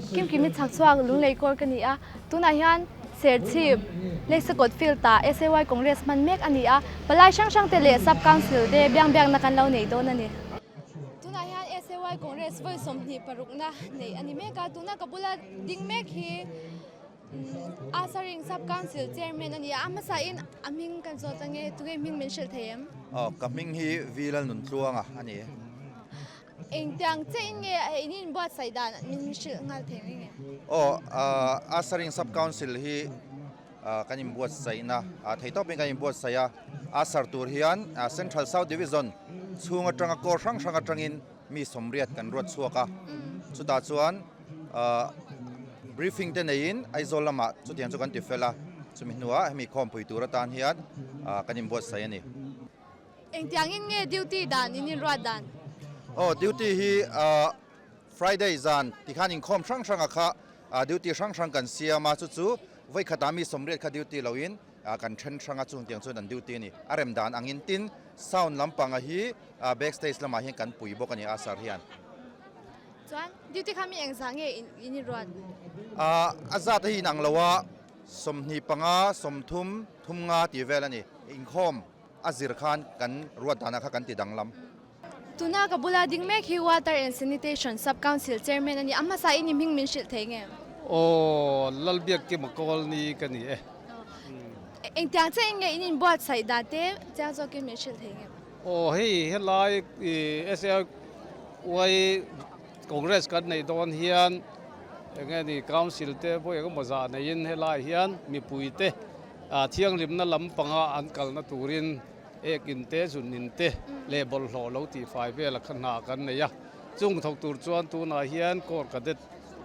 Kimkimi chhak chhuak Lunglei kawr ka ni a, tunah hian Serchhip Leisakawt Field ah SAY Congress hman mek a ni a, palai hrang hrang te leh Sub Council te biang biakna kan lo nei dawn a ni. Tunah hian SAY Congress vawi 26na neih a ni mek a, tuna ka bula ding mek hi Asaring Sub Council Chairman a ni a, a hmasain a hming kan zawt ange, tunge hming min hrilh thei em? Aw, ka hming hi V Lalnuntluanga a ni. Engtiang chiahin nge in inbuatsaih dan min hrilh nghal thei mai nge? Aw, Asaring Sub Council hi kan inbuatsaihna thei tawpin kan inbuatsaih a, Asar tur hian Central South Division chhung atanga kawr hrang hrang atangin mi 80 kan ruat chhuak a, chutah chuan briefing te neiin Aizawl lamah chutiang chu kan ti fel a, chumi hnuah hemi khawmpui tur atan hian kan inbuatsaih a ni. Engtiangin nge duty dan in inruat dan? Aw, duty hi Friday zan tikhan inkhawm hrang hranga kha duty hrang hrang kan siam a, chu chu vawi khatah mi 80 kha duty loin kan then hrang a, chungtiang chuan an duty a ni. A rem dan angin tin sound lampanga hi backstage lamah hian kan pui bawk a ni a sir hian. Chuan duty kha mi engzah nge in inruat? A zat hi inang lo a, 25, 30, 30 tih vel a ni. Inkhawm a zir khan kan ruat danah kha kan ti danglam. Tuna ka bula ding mek hi Water and Sanitation Sub Council Chairman a ni. A hmasa in i hming min hrilh thei nge? Aw, Lalbiakkima Kawlni ka ni e. Engtiang chiah in nge in inbuatsaih dan te chiang zawkin min hrilh thei nge? Aw, hei helai SAY Congress kan neih dawn hian enge ni Council te pawh engemaw zah neiin helai hian mipui te Thianghlimna lampanga an kalna turin ek in te, zun in te leh bawlhhlawh lo tihfai vela kha hna kan nei a. Chung thawk tur chuan tunah hian Corps Cadet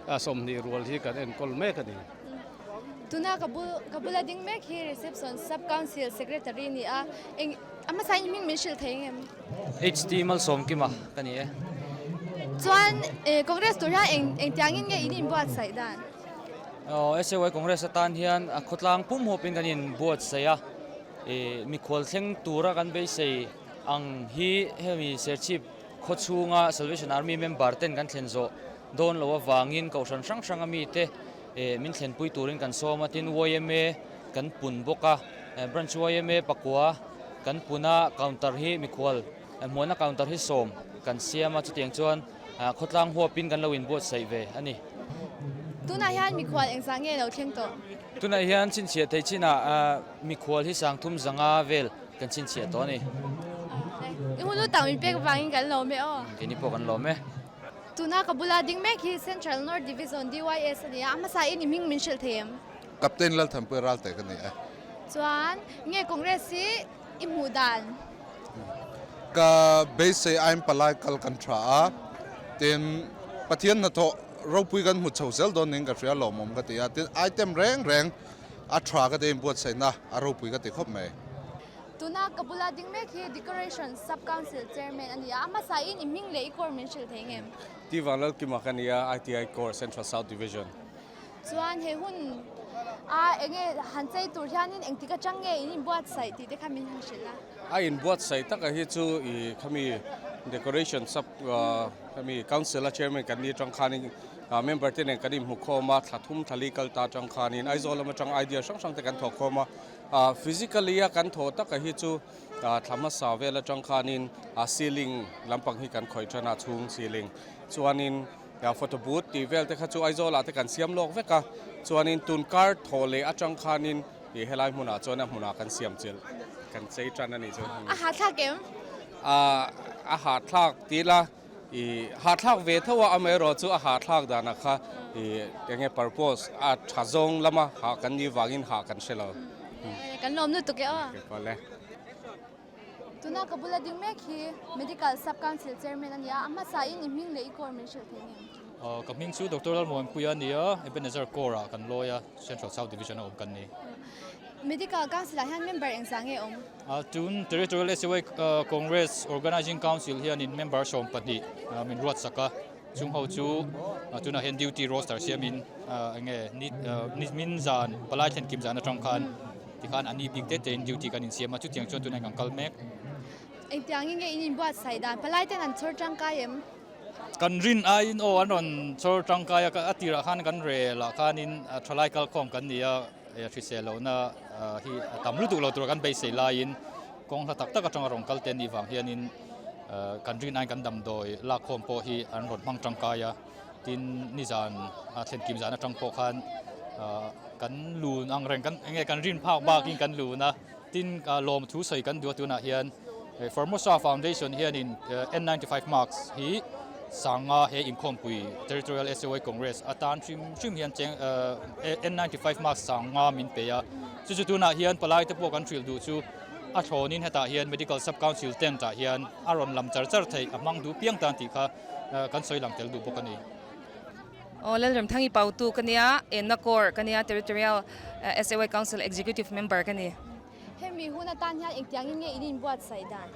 20 rual hi kan enkawl mek a ni. Tuna ka bul ka bula ding mek hi Reception Sub Council Secretary a ni a, eng a hmasa in hming min hrilh thei ngem? HT Malsawmkima ka ni e. Chuan Congress tur hian eng engtiangin nge in inbuatsaih dan? SAY Congress atan hian a khawtlang pum hawpin kan inbuatsaih a, mikhual thleng tura kan beisei ang hi hemi Serchhip khaw chhunga Salvation Army member ten kan thlen zawh dawn loh avangin kohhran hrang hrang a mite min thlenpui turin kan sawm a, tin yma kan pun bawk a, Branch yma pakua kan pun a, counter hi mikhual hmuahna counter hi 10 kan siam a, chutiang chuan Khawtlang huapin kan lo inbuatsaih ve a ni. Tunah hian mikhual engzah nge lo thleng tawh? Tunah hian chhinchhiah theih chinah mikhual hi 3500 vel kan chhinchhiah tawh a ni. I hun lu tak min pek vangin kan lawm e aw. Keini pawh kan lawm e. Tuna ka bula ding mek hi Central North Division DYS a ni a, a hmasa in i hming min hrilh thei em? Captain Lalthanpuia Ralte ka ni e. Chuan nge Congress hi I hmuh dan. Ka beisei aiin palai kal kan tha a, tin Pathian hnathawh ropui kan hmu chho zel dawn niin ka hria lawmawm ka ti a, tin item reng reng a tha ka ti inbuatsaihna a ropui ka ti khawp mai. Tuna ka bula ding mek hi Decoration Sub Council Chairman a ni a, a hmasa in i hming leh i core min hrilh thei ngem? T Vanlalkima ka ni a, ITI Core Central South Division. Chuan he hun a enge han chei tur hianin engtik atang nge in inbuatsaih tih te kha min han hrilh a. A inbuatsaih taka hi chu i khami decoration sub khami council a chairman kan ni atang khanin member te nen kan inhmu khawm a, thla thum thla li kal ta atang khanin Aizawl lam atang idea hrang hrang te kan thawk khawm a, physically a kan thawh taka hi chu thla hmasa vel atang khanin ceiling lampang hi kan khawih tan a chhung ceiling chuanin Photo booth tih vel te kha chu Aizawl ah te kan siam lawk vek a, chuanin tun kar thaw leh atang khanin ih helai hmunah chuan a hmunah kan siam chilh kan chei tan a nih chu. A hahthlak em? A hahthlak ti ila ih hahthlak ve tho a, amaherawh chu a hahthlak danah kha ih enge purpose a tha zawng lama hah kan nih vangin hah kan hre lo. Kan lawm lutuk e aw. Tuna ka bula ding mek hi Medical Sub Council Chairman a ni a, a hmasa in i hming leh i core min hrilh thei ngem? Ka hming chu Doctor Lalmuanpuia a ni a, Ebenezer Corps ah kan lawi a, Central South Division a awm kan ni. Medical Council ah hian member engzah nge awm? Tun Territorial SUA Congress Organizing Council hianin member 12 min ruatsak a, chung ho chu tunah hian duty roster siamin enge ni min zan palai thlen kim zan atang khan Tikhan a ni bik te tein duty kan insiam a, chutiang chuan tunah kan kal mek. Engtiangin nge in inbuatsaih dan? Palai ten an chhawr tangkai em? Kan rin aiin aw an rawn chawr tangkai a, a tirah khan kan rel ah khanin thalai kalkhawm kan ni a, hrisel lohna hi a tam lutuk lo tur kan beisei laiin kawng hla tak tak atanga rawn kal te anih vang hianin kan rin aiin kan damdawi lakkhawm pawh hi an rawn hmang tangkai a, tin nizan thlen kim zan atang pawh khan kan lun ang reng kan enge kan rin phak bakin kan lun a. Tin, lawmthu sawi kan duh a tunah hian Formosa Foundation hianin N95 mask hi sanga he inkhawmpui Territorial SAY Congress atan hrim hrim hian cheng N95 mask sanga min pe a. Chu chu tunah hian palai te pawh kan hrilh duh chu a thlawnin hetah hian Medical Sub Council tent ah hian a rawn lam char char theih a hmang duh piang tan tih kha kan sawi lang tel duh bawk a ni. Aw Lalremthangi Pautu ka nia, Enna Corps ka nia, Territorial SAY Council Executive Member ka ni. Hemi hun atan hian engtiangin nge in inbuatsaih dan?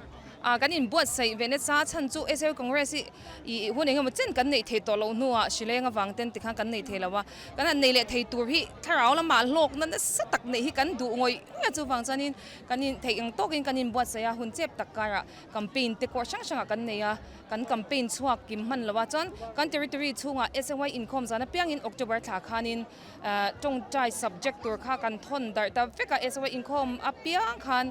A, kan inbuatsaih ve nasa chhan chu SAY Congress hi i hun engemaw chen kan neih thei tawh loh hnuah hrileng avang ten tikhan kan nei thei lo a, kan han nei leh thei tur hi thlarau lamah hlawkna nasa tak neih hi kan duh ngawih ngawih a, chuvang chuanin kan in theih ang tawkin kan inbuatsaih a, hun chep tak karah campaign te kawr hrang hrangah kan nei a. Kan campaign chhuak kim hman lo a chuan kan territory chhungah SAY inkhawm zan apiangin October thla khanin tawngtai subject tur kha kan thawn darh ta vek a, SAY inkhawm apiang khan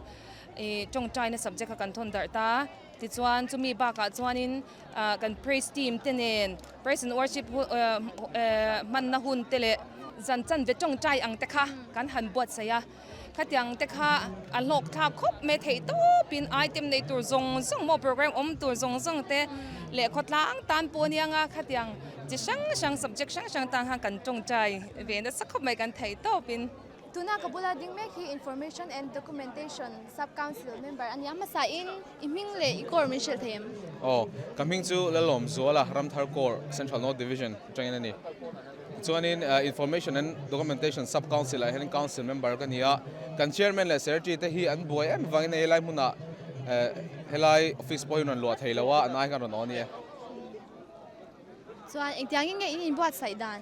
tawngtaina subject kha kan thawn darh ta. Tichuan chumi bakah chuanin kan praise team te nen praise and worship hmanna hun te leh zan chanve tawngtai ang te kha kan han buatsaih a. Khatiang te kha a hlawk thlak khawp mai theih tawpin item nei tur zawng zawng maw program awm tur zawng zawng te leh khawtlang tan pawh ania nga khatiang chi hrang hrang subject hrang hrang tan khan kan tawngtai ve nasa khawp mai kan theih tawpin. Tuna ka bula ding mek hi Information and Documentation Sub Council member a nia hmasa in i hming leh i corps min hrilh thei em? Aw, ka hming chu Lalawm Zuala, Ramthar Corps, Central North Division atangin a ni. Chuanin Information and Documentation Sub Council ah hianin Council member ka ni a, kan Chairman leh Secretary te hi an buai em avangin hei helai hmunah helai office pawh hi rawn luah thei lo a, an ai khan rawn aw a ni e. Chuan engtiangin nge in inbuatsaih dan?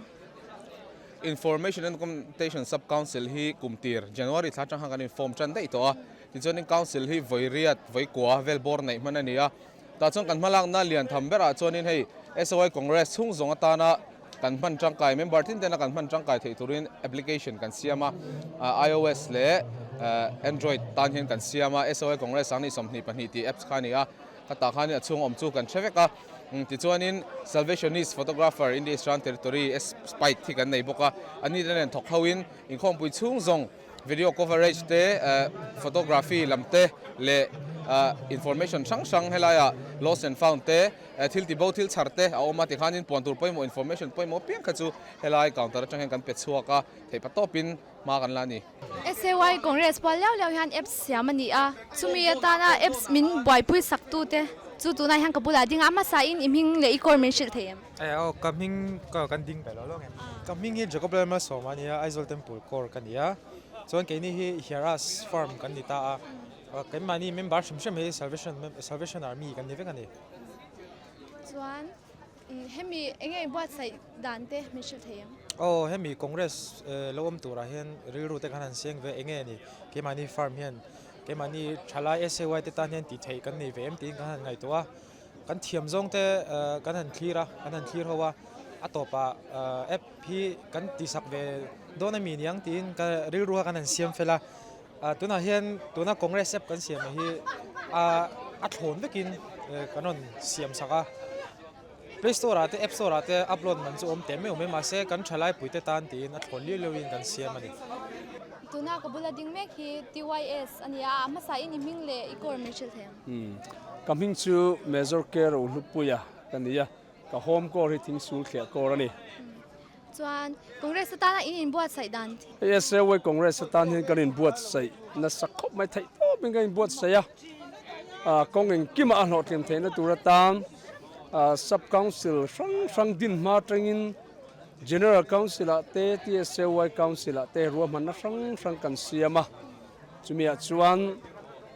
Information and Documentation Sub Council hi kum tir January thla atang khan kan in form tan daih tawh a, tichuanin Council hi vawi riat, vawi kua vel bawr neih hman a ni a. Tah chuan kan hmalakna lian tham berah chuanin hei SOI Congress chhung zawng atana kan hman tangkai member tin tena kan hman tangkai theih turin application kan siam a, iOS leh Android tan hian kan siam a, SOI Congress sang ni 22 tih apps kha a ni a, khatah khanin a chhung awm chu kan hre vek a, tichuanin Salvationist Photographer in the Eastern Territory SPITE hi kan nei bawk a, ani te nen thawk ho in inkhawmpui chhung zawng Video coverage te, photography lam te leh information hrang hrang helaiah lost and found te, thil ti bo thil chhar te a awm a tikhanin puan tur pawimawh information pawimawh apiang kha chu helai counter atang hian kan pe chhuak a, theihpa tawpin hma kan la a ni. SAY Congress pual liau liau hian apps siam a ni a, chumi atana apps min buaipui sak tu te chu tunah hian ka bulah ding a, hmasa in i hming leh i kawr min hrilh thei em? Eh aw ka hming ka kan ding ve lo lo nge. Ka hming hi Jacob Lalmalsawma a nia, Aizawl Temple Corps ka ni a. Chuan keini hi Hiaras Farm kan ni ta a. Keimahni member hrim hrim hi Salvation Salvation Army kan ni vek a ni. Chuan hemi enge i buatsaih dan te min hrilh thei em? Aw hemi Congress lo awm turah hian rilru te khan han seng ve enge ni keimahni farm hian keimahni thalai SAY te tan hian tih theih kan nei ve em tiin kan han ngaihtuah a. Kan thiam zawng te kan han thlir a, kan han thlir ho a, a tawpah app hi kan tihsak ve dawn a mi niang tiin ka rilru a kan han siam fel a, tunah hian tuna Congress app kan siam hi a thlawn vekin kan rawn siam sak a, Play Store ah te App Store ah te upload man chu awm teh meuh mai mahse kan thalai puite tan tiin a thlawn liau liauin kan siam a ni. Tuna ka bula ding mek hi TYS a ni a, a hmasa in i hming leh i kawr min hrilh thei ang. Ka hming chu Major K Rohlupuia ka ni a, ka home core hi Thingsul thliah core a ni. Chuan Congress atana in inbuatsaih dan? Hei SAY Congress atan hian kan inbuatsaih nasa khawp mai theih tawpin kan inbuatsaih a, kawng engkimah a hlawhtling theihna tur atan Sub Council hrang hrang din hma atangin General Council ah te TSAY Council ah te ruahmanna hrang hrang kan siam a, chumiah chuan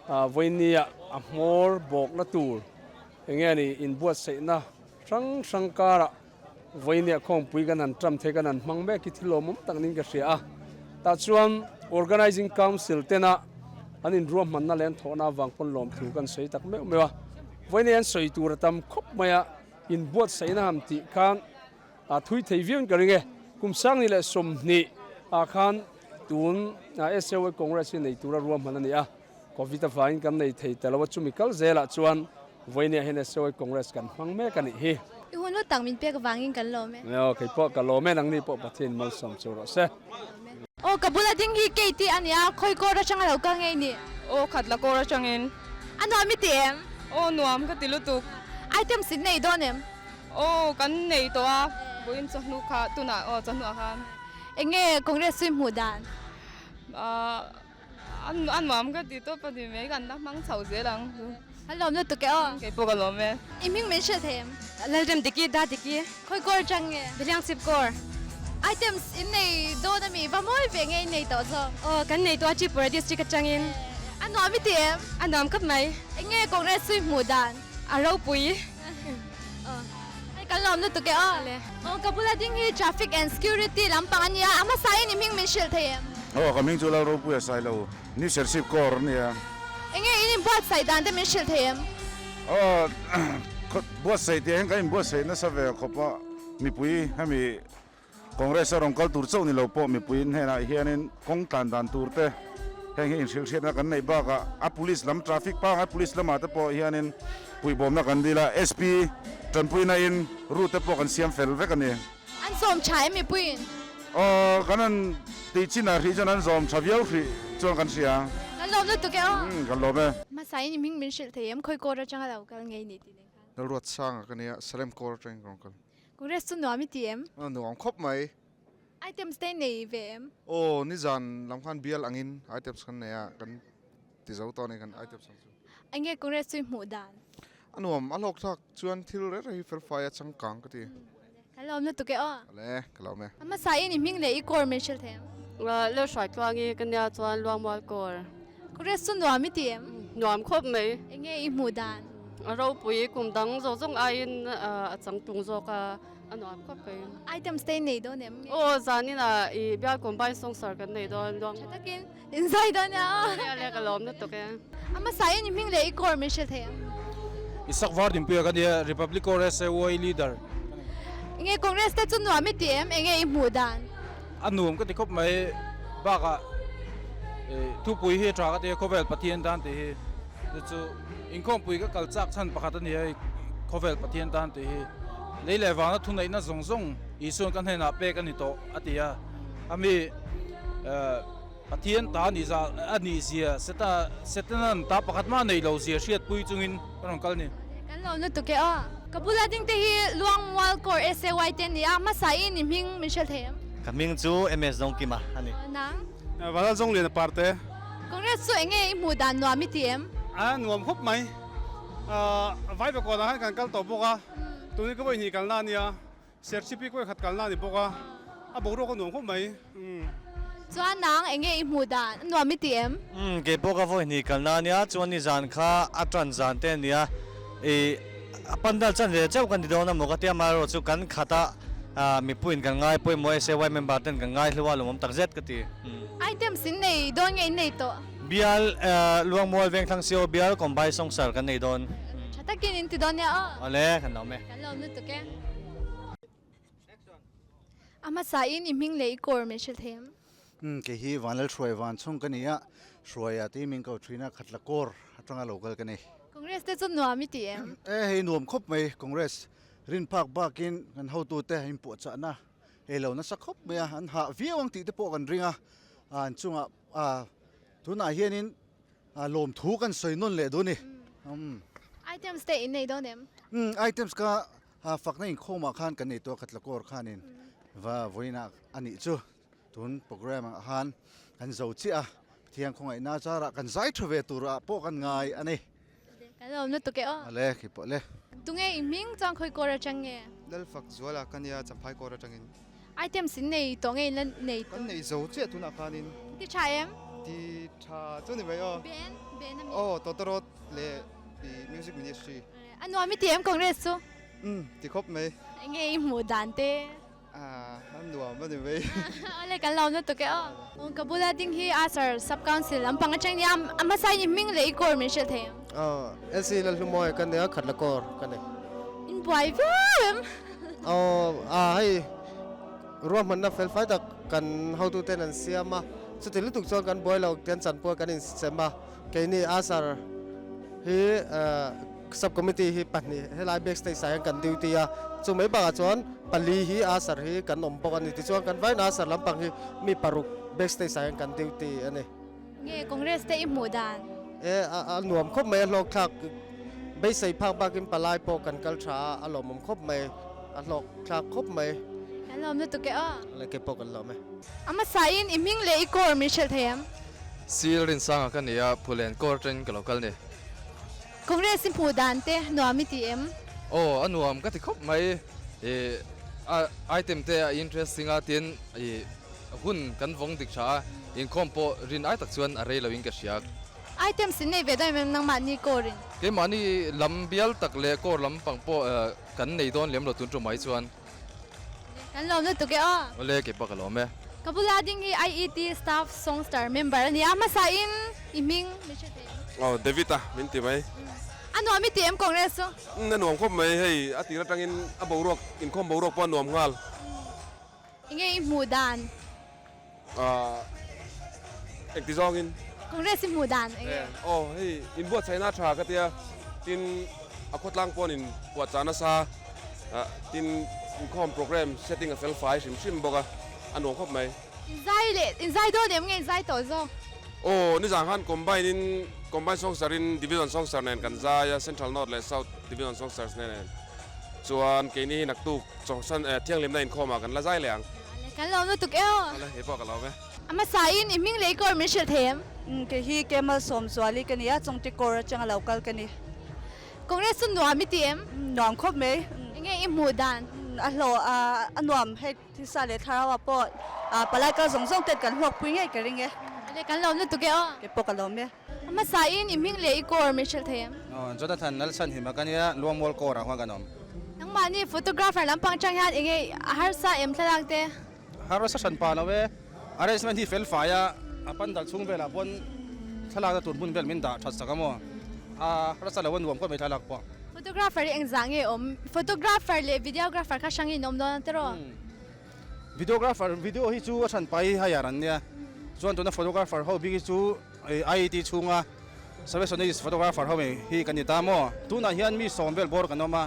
Vawinia a hmawr bawkna tur eng nge ni inbuatsaihna hrang hrang karah Vawinia khawmpui kan han ṭam thei kan han hmang mek hi thil lawmawm tak niin ka hria a. Tah chuan Organising Council tena an inruahmanna leh an thawhna avang pawn lawmthu kan sawi tak meuh meuh a. Vawinia an sawi tur a tam khawp mai a. inbuatsaihna han tih khan a thui thei viauin ka ring e. Kum 2020 ah khan tun SAY Congress hi nei tura ruahman a ni a, Covid avangin kan nei thei ta lo a, chumi kal zelah chuan vawinia hian SAY Congress kan hmang mek a nih hi. I hun lu tak min pek avangin kan lawm e. Aw kei pawh ka lawm e, nangni pawh Pathian malsawm chu rawh se. Aw ka bula ding hi Kate a nia, khawi kawr atanga lo kal ngei ni? Aw khat la kawr atangin. A nuam i ti em? Aw nuam ka ti lutuk. Items in nei dawn em? Aw kan nei tawh a, vawiin chawhnu kha tunah aw chawhnu ah khan. Enge Congress chu i hmuh dan? Ahh a nuam ka ti tawp a ni mai, kan la hmang chho zel ang chu. A lawm lutuk e aw. Kei pawh ka lawm e. I hming min hrilh thei em? Lalrem Diki, Da Diki. Khawi kawr atang nge? Beliang chhip kawr. Items in nei dawn a mi? Va mawi ve nge in nei tawh zawk? Aw kan nei tawh a Tripura district atangin. A nuam i ti em? A nuam khawp mai. Enge Congress chu i hmuh dan? A ropui. Hei kan lawm lutuk e aw. Aw ka bula ding hi traffic and security lampang a nia, a hmasa in i hming min hrilh thei em? Aw ka hming chu Lal Ropui a sai lo, New Serchhip Corps a nia. Enge in inbuatsaih dan te min hrilh thei em? Aw buatsaih tih ah hian kan inbuatsaih nasa ve khawp a, mipui hemi Congress a rawn kal tur chauh ni lo pawh mipui hnenah hianin kawng tlan dan tur te heng hi inhrilhhriatna kan neih bakah a police lam traffic pangngai police lamah te pawh hianin puihbawmna kan dil a, SP tanpuina in route te pawh kan siam fel vek a ni. An zawm tha em mipuiin? Aw, kan han tih chinah hrih chuan an zawm tha viau hrih chuan kan hria. Kan lawm lutuk e aw. Umm, kan lawm e. Hmasain i hming min hrilh thei em? Khawi kawr atanga lo kal ngei ni tih nen khan. Lalruatsanga ka nia, Salem kawr atangin ka rawn kal. Congress chu nuam i ti em? Nuam khawp mai. Items te nei ve em? Aw, nizan lam khan bial angin items kan nei a, kan ti zo tawh a ni kan items ang chu. Enge Congress chu i hmuh dan? A nuam, a hlawk thlak chuan thil reng reng hi felfai a changkang ka ti. Ka lawm lutuk e aw. Ale, ka lawm e. A hmasa in i hming leh i kawr min hrilh thei em? Lel hruai tluangi ka nia chuan Luangmual kawr. Congress chu nuam i ti em? Nuam khawp mai. Enge i hmuh dan? A ropui kum dang zawng zawng aiin a changtlung zawk a, a nuam khawp mai. Items te i nei dawn em? Aw, zanin ah i bial combine song sar kan nei dawn. Tha takin in zai dawn nia aw. Nia le, ka lawm lutuk e. A hmasa in i hming leh i kawr min hrilh thei em? Isak var dinpuia ka nia, Republic Kawr SAY leader. Enge Congress te chu nuam i ti em? Enge i hmuh dan? A nuam ka ti khawp mai bakah thupui hi a tha ka ti a, khawvel Pathian tan tih hi chu chu inkhawmpui ka kal chak chhan pakhat a ni a, khawvel Pathian tan tih hi lei leh vana thuneihna zawng zawng Isuan ka hnenah pek a ni tawh a ti a, ami Pathian ta ni za a nih zia seta Setanan ta pakhat mah nei lo zia hriatpui chungin ka rawn kal ni. Kan lo lutuk e aw. Ka bula ding te hi Luangmual Corps SAY te a ni a, hmasa in i hming min hrilh thei em? Ka hming chu MS Zawngkima a ni. Aw nang? Valal Zawngliana Parte. Congress chu enge i hmuh dan nuam i ti em? A nuam khawp mai. Vai pakawt ah khan kan kal tawh bawk a, tuni ka vawi hnih kalna a nia. Serchhip hi kawikhat kalna a ni bawk a, a boruak a nuam khawp mai. Chuan nang enge i hmuh dan? A nuam i ti em? Umm, kei pawh ka vawi hnih kalna a nia, chuan nizan kha a tan zan te a nia, ih a pandal chan ve chauh kan ti dawn a maw ka tia, amaherawh chu kan khat a, mipuiin kan ngai pawimawh SAY member ten kan ngai hlu a, lawmawm tak zet ka ti. Items in nei dawn nge in nei tawh? Bial Luangmual Vengthlang CO bial Combine Sawngsar kan nei dawn. Tha takin in ti dawn nia aw. Awle, kan lawm e. Kan lawm lutuk e. A hmasa in i hming leh i kawr min hrilh thei em? Umm kei hi Vanlal Hruai van chhung ka ni a, Hruaia tih min ko thin a, Khatla kawr atanga lo kal ka ni. Congress te chu nuam i ti em? E hei nuam khawp mai, Congress rin phak bakin kan hotute a inpuahchahna ei lo nasa khawp mai a, an hah viau ang tih te pawh kan ring a, an chungah tunah hianin Lawmthu kan sawi nawn leh duh a ni. Items te in nei dawn em? Umm items kha fakna inkhawmah khan kan nei tawh a, Khatlakawr khanin va vawiinah a nih chu tun program ah khan kan zo chiah a, Pathian khawngaihna zarah kan zai tha ve turah pawh kan ngai a ni. Kan lawm lutuk e aw. Ale khi pawh le. Tunge i hming chuan khawi kawr atang nge? Lalfak Zuala ka nia Champhai kawr atangin. Items in nei tawh nge in la nei tawh? Kan nei zo chiah tunah khanin. Ti tha em? Ti tha chu ni mai aw. Ben? Ben ami? Aw Tawtawrawt leh i Music Ministry. A nuam i ti em Congress chu? Umm ti khawp mai. Enge i hmuh dan te? Ah a nuam a ni mai. Awle kan lo lutuk e aw. Aw ka bula ding hi Asar Sub Council lampang atang nia a hmasa in i hming leh i kawr min hrilh thei em? Aw LC Lalhlumawi ka nia Khatla kawr ka nei. In buai viau em? Aw a hei ruahmanna fel fai tak kan hotuten an siam a, chuti lutuk chuan kan buai lo kan chanpual kan insem a, keini Asar hi sub committee hi pahnih helai backstage ah hian kan duty a, chu mai bakah chuan pali hi Asar hi kan awm bawk a ni, tichuan kan vain Asar lampang hi mi paruk backstage ah hian kan duty a ni. Nge Congress te i hmuh dan? E, a nuam khawp mai a hlawkthlak beisei phak bakin palai pawh kan kal tha a, a lawmawm khawp mai, a hlawkthlak khawp mai. Kan lawm lutuk e aw. Le ke pawh kan lawm e. A hmasa in i hming leh i kawr min hrilh thei em? Sir Rinsanga ka ni a, Phulen kawr atangin ka lo kal ni. Congress i hmuh dan te nuam i ti em? Aw, a nuam ka ti khawp mai. I a item te a interesting a tin i hun kan vawng dik tha a, inkhawm pawh rin ai tak chuan a rei lo in ka hria. Items in nei ve dawn em nangmahni kawr in? Keimahni lam bial tak leh kawr lam pang pawh kan nei dawn lem lo tun tum mai chuan. Kan lawm lutuk e aw. Awle kei pawh ka lawm e. Ka bula ding hi IET staff songster member a ni a, hmasa in i hming min hre thei em? Aw David a min ti mai. A nuam i ti em Congress chu? Umm a nuam khawp mai hei a tir atangin a boruak inkhawm boruak pawh a nuam nghal. Enge i hmuh dan? Ahh engti zawngin? Congress i hmuh dan enge? Aw hei inbuatsaihna a tha ka tia tin a khawtlang pawn in puahchah nasa tin inkhawm program setting a fel fai hrim hrim bawk a a nuam khawp mai. Inzai leh inzai dawn em nge inzai tawh zawk? Aw nizan khan combine in combine songster in division songster nen kan zai a central north leh south division songsters nen chuan keini hi naktuk Chawhsan eh thianghlimna inkhawm ah kan la zai leh ang. Kan lawm lutuk e aw. Awle hei pawh ka lawm e. A hmasa in i hming leh i kawr min hrilh thei em? Kei hi Kemal Sawmzuali ka ni a, Chawngte kawr atanga lo kal ka ni. Congress chu nuam i ti em? Nuam khawp mai. Enge i hmuh dan? A hlawh a nuam hei thisa leh thlarau ah pawh palai kal zawng zawng ten kan hlawkpui ngei ka ring e. Awle kan lawm lutuk e aw. Kei pawh ka lawm e. A hmasa in i hming leh i kawr min hrilh thei em? Aw, Jonathan Lalchhanhima ka nia, Luangmual kawr ah huan kan awm. Nangmahni photographer lampang atang hian enge a harsa em thlalak te? Harsa hran pa lo e, arrangement hi fel fai a, a pandal chhung velah pawn thlalak na tur hmun vel min dah that sak a maw? A harsa lo a nuam khawp mai thlalak pawh. Photographer hi engzah nge awm? Photographer leh videographer kha hrang in awm dawn a tiraw? Videographer, video hi chu a hran pai hire an nia, chuan tuna photographer ho bik hi chu IIT chhunga Salvationist photographer ho hi kan ni ta maw? Tunah hian mi sawm vel bawr kan awm a,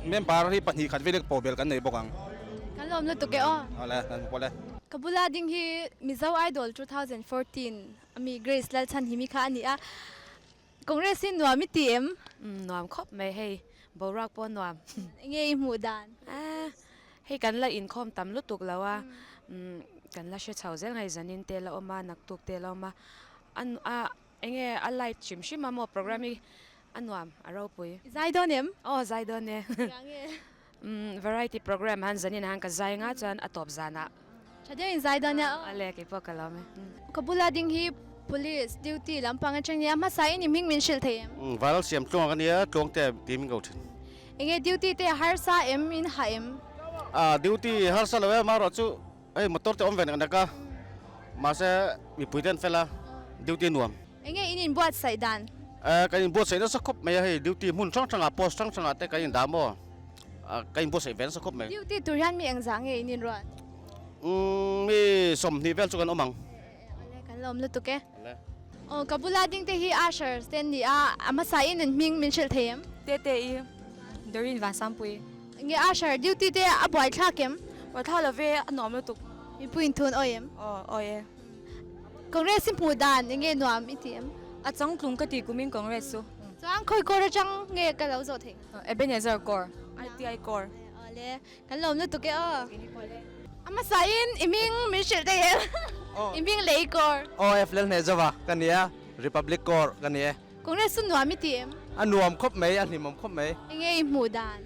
member hi pahnih khat velek pawh bel kan nei bawk ang. Kan lawm lutuk e aw. Awle, kan hmu pawh le. Ka bula ding hi Mizo Idol 2014 ami Grace Lalchhanhimi kha a ni a. Congress hi nuam i ti em? Umm nuam khawp mai hei, boruak pawh nuam. Enge i hmuh dan? Eh, hei kan la inkhawm tam lutuk lo a, umm kan la hre chho zel ngai zanin te la awm a, naktuk te la awm a, a a enge a light hrim hrim a maw program hi a nuam a ropui. I zai dawn em? Aw zai dawn e. Engah nge? Umm variety program han zanin han ka zai nga chuan a tawp zanah. Tha deuh in zai dawn nia aw. Awle kei pawh ka lawm e. Ka bula ding hi police duty lampang atang nia hmasa in i hming min hrilh thei em? Umm Viral siam tluang ka nia tluang te ti min ko thin. Enge duty te harsa em in ha em? Ah duty harsa lo e marawh chu hei motor te awm ve nek nek a mahse mipui te an fel a duty nuam. Enge in inbuatsaih dan? Eh kan inbuatsaih nasa khawp mai a hei duty hmun hrang hrangah post hrang hrangah te kan indah maw kan inbuatsaih ve nasa khawp mai. Duty tur hian mi engzah nge in inruat? Umm mi 20 vel chu kan awm ang. Awle kan lawm lutuk e. Aw ka bula ding te hi ushers te an ni a, a hmasa in an hming min hrilh thei em? Tete i Doreen Vansampui. Enge usher duty te a buaithlak em? Buaithlak lo ve a nuam lutuk. Mipui inthun awi em? Aw awi e. Congress i hmuh dan enge nuam i ti em? A changtlung ka ti kumin Congress chu. Chuan khawi kawr atang nge ka lo zawh theih? Ebenezer kawr, ITI kawr. Awle, kan lawm lutuk e aw. A hmasa in i hming min hrilh thei em? I hming leh i kawr. Aw F Lalhneh Zova ka ni a, Republic kawr ka ni e. Congress chu nuam i ti em? A nuam khawp mai, a hlimawm khawp mai. Enge i hmuh dan?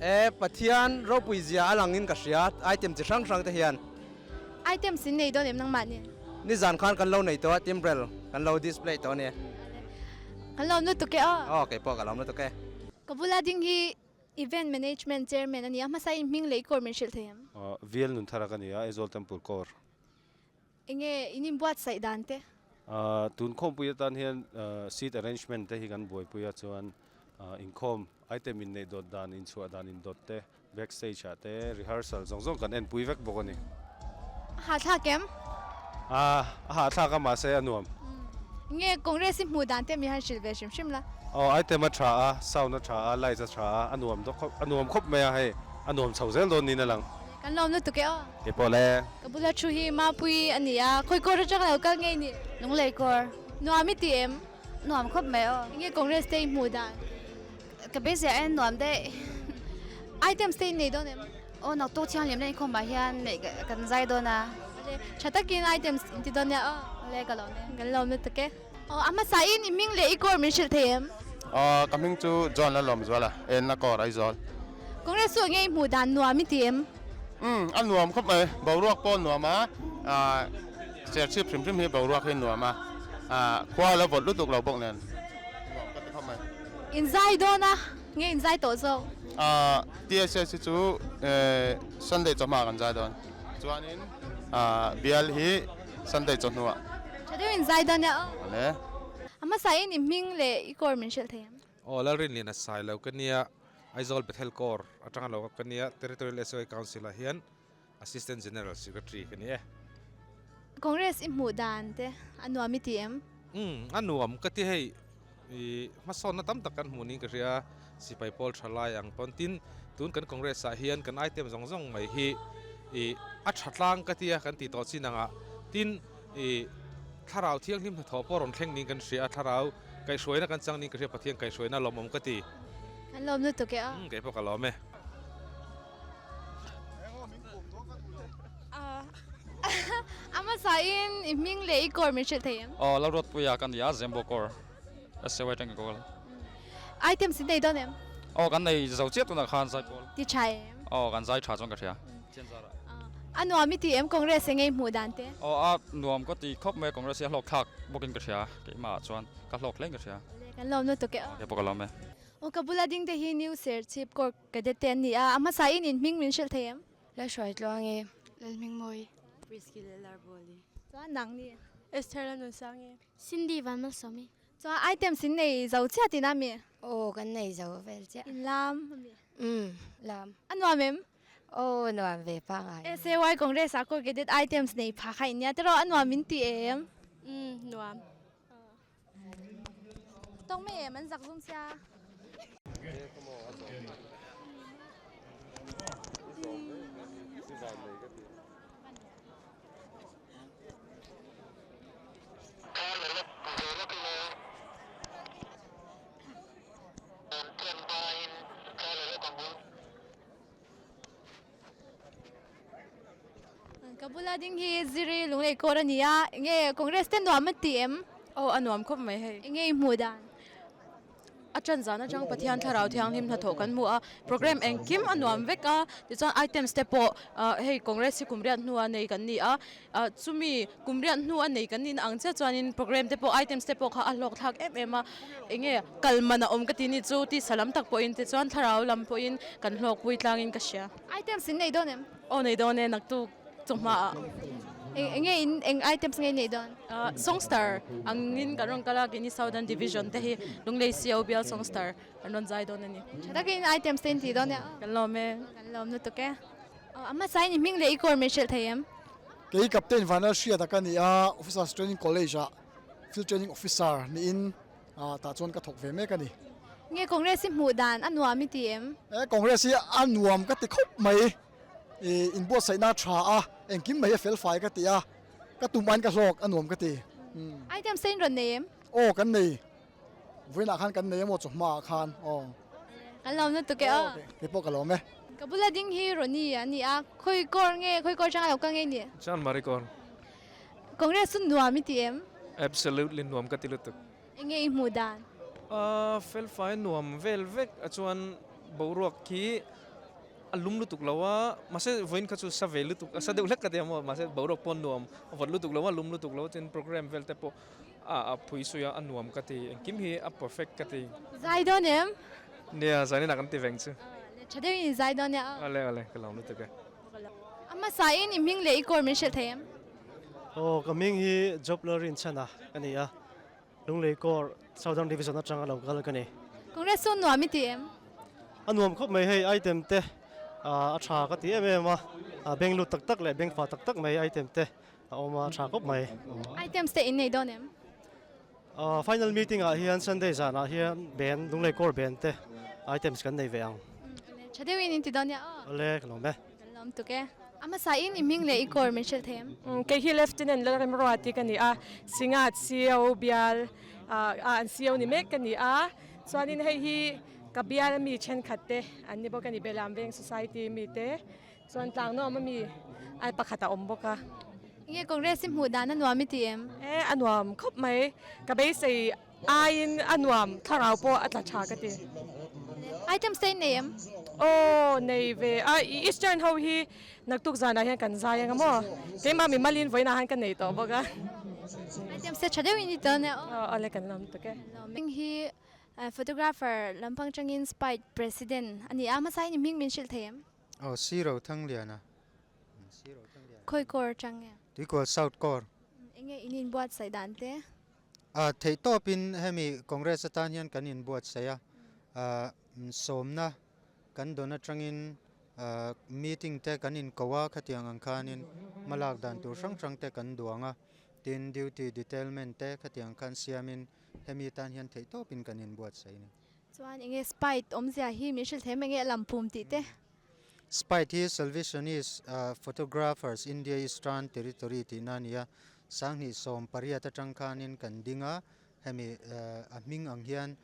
E, Pathian ropui zia a langin ka hria, item chi hrang hrang te hian. Items in nei dawn em nangmah nen? Nizan khan kan lo nei tawh a, timbrel kan lo display tawh a ni. Kan lawm lutuk e aw. Aw kei pawh ka lawm lutuk e. Ka bula ding hi Event Management Chairman a ni a, hmasa in hming leh i kawr min hrilh thei em? VL Nunthara ka ni a, Aizawl Temple kawr. Enge in inbuatsaih dan te? Tun khawmpui atan hian seat arrangement te hi kan buaipui a chuan. Inkhawm item inneih dawt dan, inchhuah dan indawt te, backstage ah te rehearsal zawng zawng kan enpui vek bawk a ni. A hahthlak em? A hahthlak a mahse a nuam. Nge Congress hi hmuh dan te mi han hrilh ve hrim hrim la. Aw item a tha a, sound a tha a, lights a tha a, a nuam dawk khawp, a nuam khawp mai a hei, a nuam chho zel dawn niin a lang. Kan lawm lutuk e aw. Kei pawh le. Ka bula thu hi Mapui a ni a, khawi kawr atang lo kal ngei ni? Lunglei kawr. Nuam i ti em? Nuam khawp mai aw. Enge Congress te i hmuh dan? Ka beisei ah hian nuam daih. Items te in nei dawn em? Aw naktuk thianghlim na inkhawm ah hian neih kan zai dawn a. Awle, tha takin items in ti dawn nia aw. Awle, ka lawm e. Kan lawm lutuk e. Aw, a hmasa in i hming leh i kawr min hrilh thei em? Aw, ka hming chu John Lalawmzuala, enna kawr Aizawl. Congress chu enge i hmuh dan nuam i ti em? Umm, a nuam khawp mai. Boruak pawh a nuam a, Serchhip hrim hrim hi boruak hi nuam a, khua la vawt lutuk lo bawk nen nuam ka ti khawp mai. In zai dawn a, nge in zai tawh zawk? TSS hi chu Sunday chawhma kan zai dawn, chuanin bial hi Sunday chawhnuah. Tha deuh in zai dawn e aw. Awle. A hmasa in i hming leh i kawr min hrilh thei em? Aw Lalrinliana sai lo ka nia, Aizawl Bethel Corps atanga lo ka nia, Territorial SOA Council ah hian Assistant General Secretary ka ni e. Congress i hmuh dan te a nuam i ti em? Umm, a nuam ka ti hei. I hmasawnna tam tak kan hmuh niin ka hria, sipai pawl tha lai ang pawn. Tin, tun kan Congress ah hian kan item zawng zawng mai hi i a tha tlang ka tia kan tih tawh chin angah. Tin, i thlarau thianghlim hnathawh pawh rawn thleng niin kan hria a, thlarau kaihhruaina kan chang niin ka hria, Pathian kaihhruaina lawmawm ka ti. Kan lawm lutuk e a. Umm, kei pawh ka lawm e. A hmasa in i hming leh i kawr min hrilh thei em? Aw Lalruatpuia ka ni a, Zembo kawr SAY tank goal. Items in nei dawn em? Aw kan nei zo chiah tunah khan zai pawl. Ti tha em? Aw kan zai tha chuan ka hria. Chian zarah. A nuam i ti em Congress enge i hmuh dan te? Aw a nuam ka ti khawp mai Congress hi a hlawk thlak bawkin ka hria keimah ah chuan ka hlawk hle in ka hria. Kan lawm lutuk e aw. Kei pawh ka lawm e. Aw ka bula ding te hi New Serchhip Corps Cadet te an ni a, a hmasa in in hming min hrilh thei em? Lalhruai tluang e. Lalhming mawi. Prisky leh Larbawli. Chuan nang ni? Esther Lalnunsang e. Cindy Vanmalsawm e. Chuan items in nei zo chiah tihna mi? Aw kan nei zo vel chiah. In lam a mi? Umm lam. A nuam em? Aw nuam ve pangai. SAY Congress ah Corps Cadet items nei pha kha in nia tiraw a nuam in ti em? Umm nuam. Tawng mai em an zak zum sia. Ka bula ding hi Ziri Lunglei kawr a ni a, enge Congress te nuam a ti em? Aw a nuam khawp mai hei. Enge i hmuh dan? A tan zan atang Pathian Thlarau Thianghlim hnathawh kan hmu a, program engkim a nuam vek a, tichuan items te pawh hei Congress hi kum riat hnua nei kan ni a, chumi kum riat hnu a nei kan nihna ang chiah chuanin program te pawh items te pawh kha a hlawk thlak em em a, enge kal man a awm ka ti ni chu tisa lam tak pawhin tichuan Thlarau lam pawhin kan hlawkpui tlangin ka hria. Items in nei dawn em? Aw nei dawn e naktuk chawhma ah. Eng nge in eng items nge nei dawn? Songstar angin kan rawn kal a keini Southern Division te hi Lunglei CO bial Songstar kan rawn zai dawn a ni. Tha takin items te in ti dawn e. Kan lawm e. Kan lawm lutuk e. A hmasa in i hming leh i kawr min hrilh thei em? Kei Captain Vanlalhriata ka ni a, Officers Training College ah Field Training Officer niin tah chuan ka thawk ve mek a ni. Nge Congress hi hmuh dan a nuam i ti em? E Congress hi a nuam ka ti khawp mai. I inbuatsaihna a tha a, engkim mai a fel fai ka ti a, ka tum aiin ka hlawk a nuam ka ti. Items te in rawn nei em? Aw kan nei. Vawiinah khan kan nei emaw chawhma ah khan aw. Kan lawm lutuk e aw. Kei pawh ka lawm e. Ka bula ding hi Ronnie a ni a, khawi kawr nge khawi kawr changa lo kal nge ni? Chanmari kawr. Congress chu nuam i ti em? Absolutely nuam ka ti lutuk. Enge i hmuh dan? A felfai nuam vel vek a chuan boruak khi a lum lutuk lo a, mahse vawiin kha chu sa ve lutuk a sa deuh hlek ka ti a maw, mahse boruak pawh nuam a vawt lutuk lo a, lum lutuk lo tin program vel te pawh a phui sui a, a nuam ka ti, engkim hi a perfect ka ti. Zai dawn em? Nia, zanin ah kan ti veng chu. Tha deuhin i zai dawn nia. Awle awle, ka lawm lutuk e. A hmasa in i hming leh i kawr min hrilh thei em? Aw, ka hming hi Job Lalrinchhana ka ni a, Lunglei Corps Southern Division atanga lo kal ka ni. Congress chu nuam i ti em? A nuam khawp mai hei item te a tha ka ti em em a, beng lut tak tak leh beng fah tak tak mai item te a awm a, a tha khawp mai. Items te in nei dawn em? Final meeting ah hian Sunday zanah hian band Lunglei Corps band te items kan nei ve ang. Tha deuhin in ti dawn nia aw. Awle ka lawm e. Kan lawm tuk e. A hmasa in i hming leh i kawr min hrilh thei em? Kei hi Lieutenant Lalremruati ka ni a, Singat CO bial ah an CO ni mek ka ni a, chuanin hei hi ka bial mi thenkhat te an ni bawk a ni, Belam Veng Society mi te, chuan Tlangnuam ami ai pakhat a awm bawk a. Enge Congress i hmuh dan a nuam i ti em? E, a nuam khawp mai, ka beisei Aiin a nuam, thlarau pawh a tla tha ka ti. Items te in nei em? Aw, nei ve a, i Eastern ho hi naktuk zanah hian kan zai anga maw? Keimah mi malin vawiinah han ka nei tawh bawk a. Items te tha deuhin i tel nia aw. Aw, awle kan lam tuk e. Hming hi photographer lampang tangin Spite President a ni a, hmasa in i hming min hrilh thei em? Aw, Siro Thangliana. Khawi kawr tang nge? Tuikual South kawr. Enge in inbuatsaih dan te? A theih tawpin hemi Congress atan hian kan inbuatsaih a, sawmna kan dawn atangin meeting te kan inko a, khatiang ang khanin hmalak dan tur hrang hrang te kan duang a, tin duty detailment te khatiang khan siamin hemi atan hian theih tawpin kan inbuatsaih a ni. Chuan enge spite awmzia hi min hrilh them enge a lampum tih te? Spite hi Salvationist Photographers India Eastern Territory tihna a ni a, 2018 atang khanin kan ding a, hemi a hming ang hian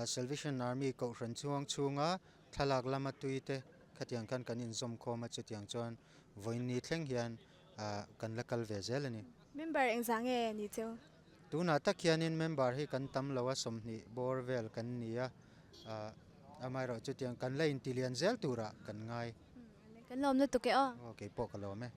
Salvation Army Kohhran chhuang chhunga thlalak lama tui te khatiang khan kan inzawmkhawm a, chutiang chuan vawiin thleng hian kan la kal ve zel a ni. Member engzah nge ni cheu? Tunah tak hianin member hi kan tam lo a, 20 bawr vel kan ni a, amaherawh chutiang kan la intilian zel turah kan ngai. Kan lawm lutuk e aw. Aw keipawh ka lawm e.